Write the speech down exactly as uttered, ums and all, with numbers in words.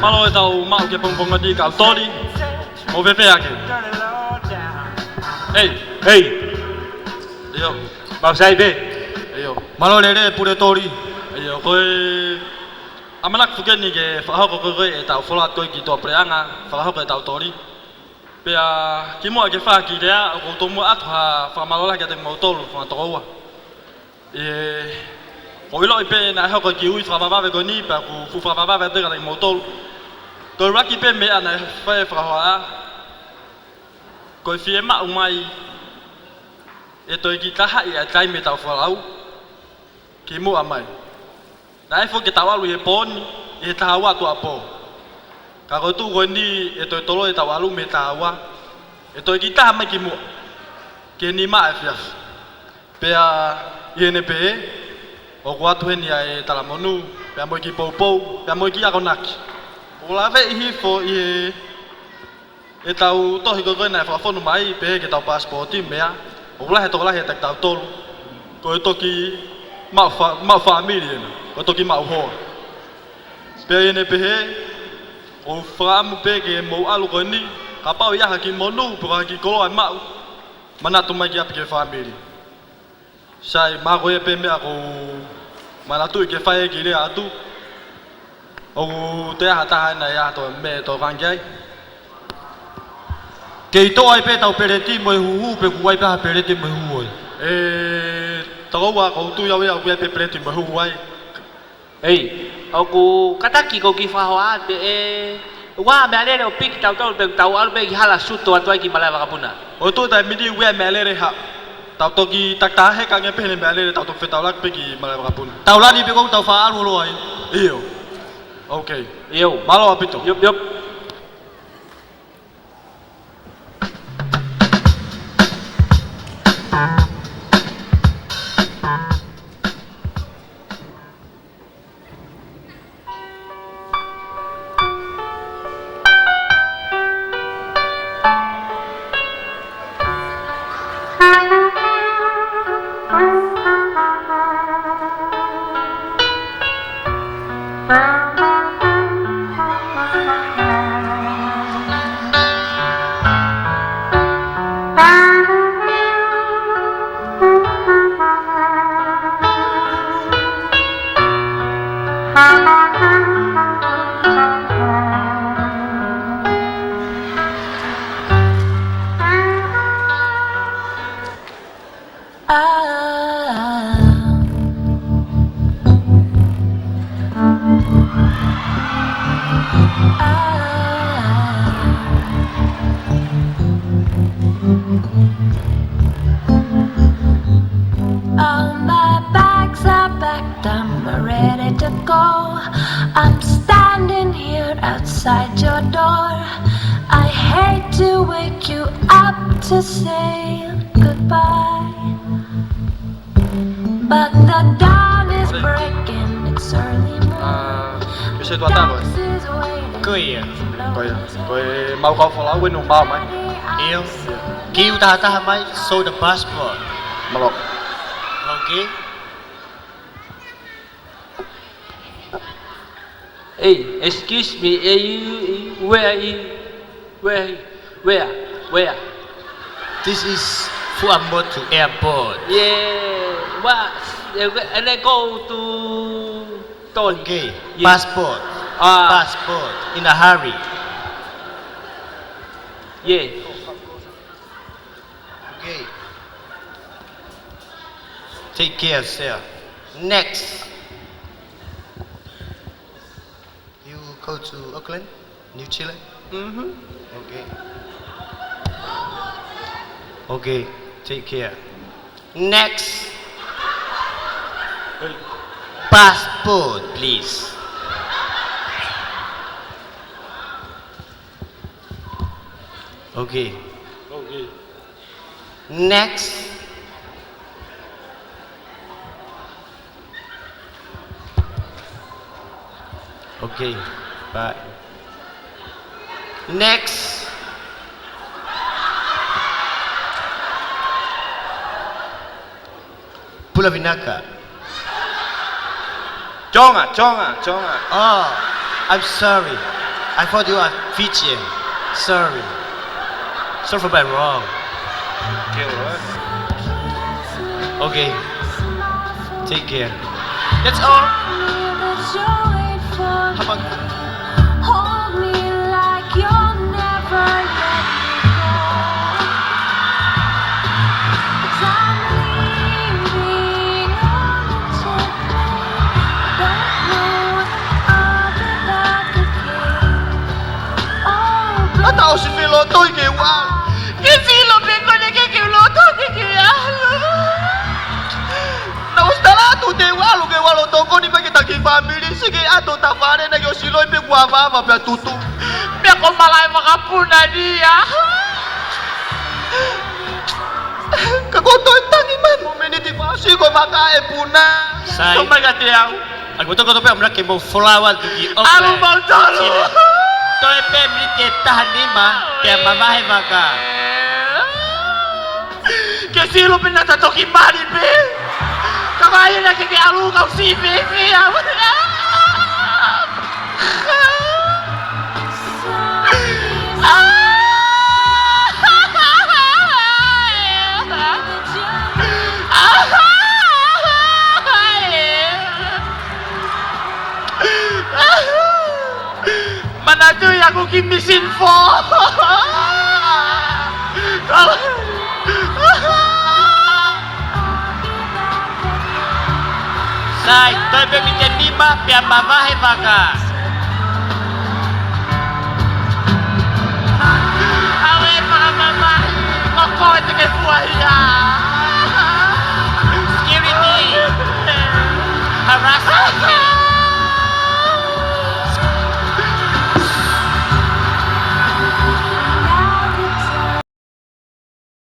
Mālō e tau maʻu ki he pongipongi ni kau toli. Mou fēfē hake? Ei. Ei. ʻIo. Mau sai pē. ʻIo. Mālō e lele Pule Toli. ʻIo, ko e ʻamanaki foki eni ke fakahoko ko ē e tau fola atu ko ē ki tuʻapuleʻanga, fakahoko e tau toli. Pea kimuʻa ke fai ki lea, ʻoku ou tomuʻa atu ha fakamālō lahi kiate kimoutolu, fanga tokoua. ʻE, ʻoku ou ʻiloʻi pē naʻe hoko e kiʻi ui fakavavevave ko eni, pea ʻoku fuʻu fakavavevave atu kiate kimoutolu. Toe ʻuluaki pē meʻa naʻe fai e fakahohaʻa, ko e fiemaʻu mai ʻe toe kiʻi tahaʻi ʻa e taimi ʻetau folau kimuʻa mai. Naʻe foki ke tau ʻalu ʻi he pō ni, ʻi he taha ua tuʻuapō. Ka ko e tuʻu ko eni ʻe toe toloi ʻetau ʻalu mei he taha ua, ʻe toe kiʻi taha mai kimuʻa ki he nima efiafi. Pea ʻi heʻene pehē, ʻoku ʻoatu heni ʻa e talamonū, pea mo e kiʻi poupou, pea mo e kiʻi akonaki. ʻOku laveʻi hifo ʻi he ʻetau tohi ko ē naʻe fakafonu mai, pehē ki he tau paasipooti meʻa, ʻoku lahi e tokolahi ʻiate kitautolu ko e toki maʻu fa-, maʻu fāmili ena, ko e toki maʻu hoa. Pea ʻi heʻene pehē, ʻoku ou fakaʻamu pē ke mou ʻalu ko eni, kapau ʻe ʻi ai ha kiʻi monū, pe ko ha kiʻi koloa ʻe maʻu, manatu mai ke ʻapi ki he fāmili. Sai, mahalo ko ia pē meʻa ʻoku ou manatuʻi ke fai e kiʻi lea atu. ʻOku toe ʻi ai ha taha ena ʻe ʻi ai ha toe meʻa ʻe toe kangi ai? Kei toʻo ai pē ʻetau peleti mo e huhu, pe ʻoku ʻi ai pē ha peleti mo e huhu ʻi ai? ʻE, tokoua, ʻoku ou tui au ia ʻoku ʻi ai pē peleti mo e huhu ʻi ai. Ei, ʻoku kātaki ʻoku ou kiʻi fakahohaʻa atu ē, ʻoua meʻalele ʻo piki tautolu pe tau ʻalu pē ki hala ʻo suto atu ai ki malaʻe vakapuna. ʻOku ou tui taimi ni ʻoku ʻi ai e meʻalele, haʻu. Tau toki takitaha heka ange pē heʻene meʻalele, tau toki fetaulaki pē ki malaʻe vakapuna. Tau lani pē ʻoku tau faʻa ʻalu holo ai. ʻIo. Ok. ʻIo. Mālō ʻaupito. ʻIo, ʻio. All my bags are packed, I'm ready to go. I'm standing here outside your door. I hate to wake you up to say goodbye. But the dawn is breaking, it's early morning. Ah, yo sé tu ataque. Taxi's waiting. Ko ia. Ko ia. Ko e mau kau folau ē, nau maʻu mai. ʻIo. Kiʻi ʻū tahataha mai, show the passport. Mālō. Ok. Hey, excuse me, eh, you, you, where are you? Where are you? Where? Where? This is Fuaʻamotu Airport. Yeah. What? Eh, where, and I go to Tony. Okay. Yeah. Passport. Ah. Passport. In a hurry. Yeah. Okay. Take care, sir. Next. You go to Auckland, New Zealand? Mm-hmm. Okay. Okay, take care. Next. Passport, please. Okay. Okay. Next. Okay. Bye. Next. Pula vinaka. Tonga, Tonga, Tonga. Oh, I'm sorry. I thought you are Fijian. Sorry. Sorry for my wrong. Okay, all right. Okay. Take care. That's all. How about Naʻa ta ʻosi fie lotoi ke u ʻalu. Ke fie loto pē ko eni ke ke lotoi ke ke ʻalu. Naʻa ʻosi tala atu te u ʻalu ke u ʻalu ʻo tokoni mai ki he taki fāmili, sike atu ta fale naʻe ʻosi loi pē kuo avaava pea tutu. Pea ko malaʻe makapuna lia. Ka ko e toe tangi mai mo e miniti fā ʻosi ko e vaka ʻe puna. Sai. Tō mai kiate au. ʻA ia ko e tokoto pē ʻamuna ke mou folaua tuki o ʻalu mai. Mau tolu. Toe pē miniti ʻe taha nima, pea mavahe vaka. Ke sio pē naʻa ta toki mali pē. Ka vaina ke ke ʻalu kau si pē pē au. Manatuʻi ʻaku ki Mission Four. Sai, toe pē miniti ʻe nima, pea mavahe vaka. ʻAve fakamavahe, ko koe te ke fua ia. Security. Harassment.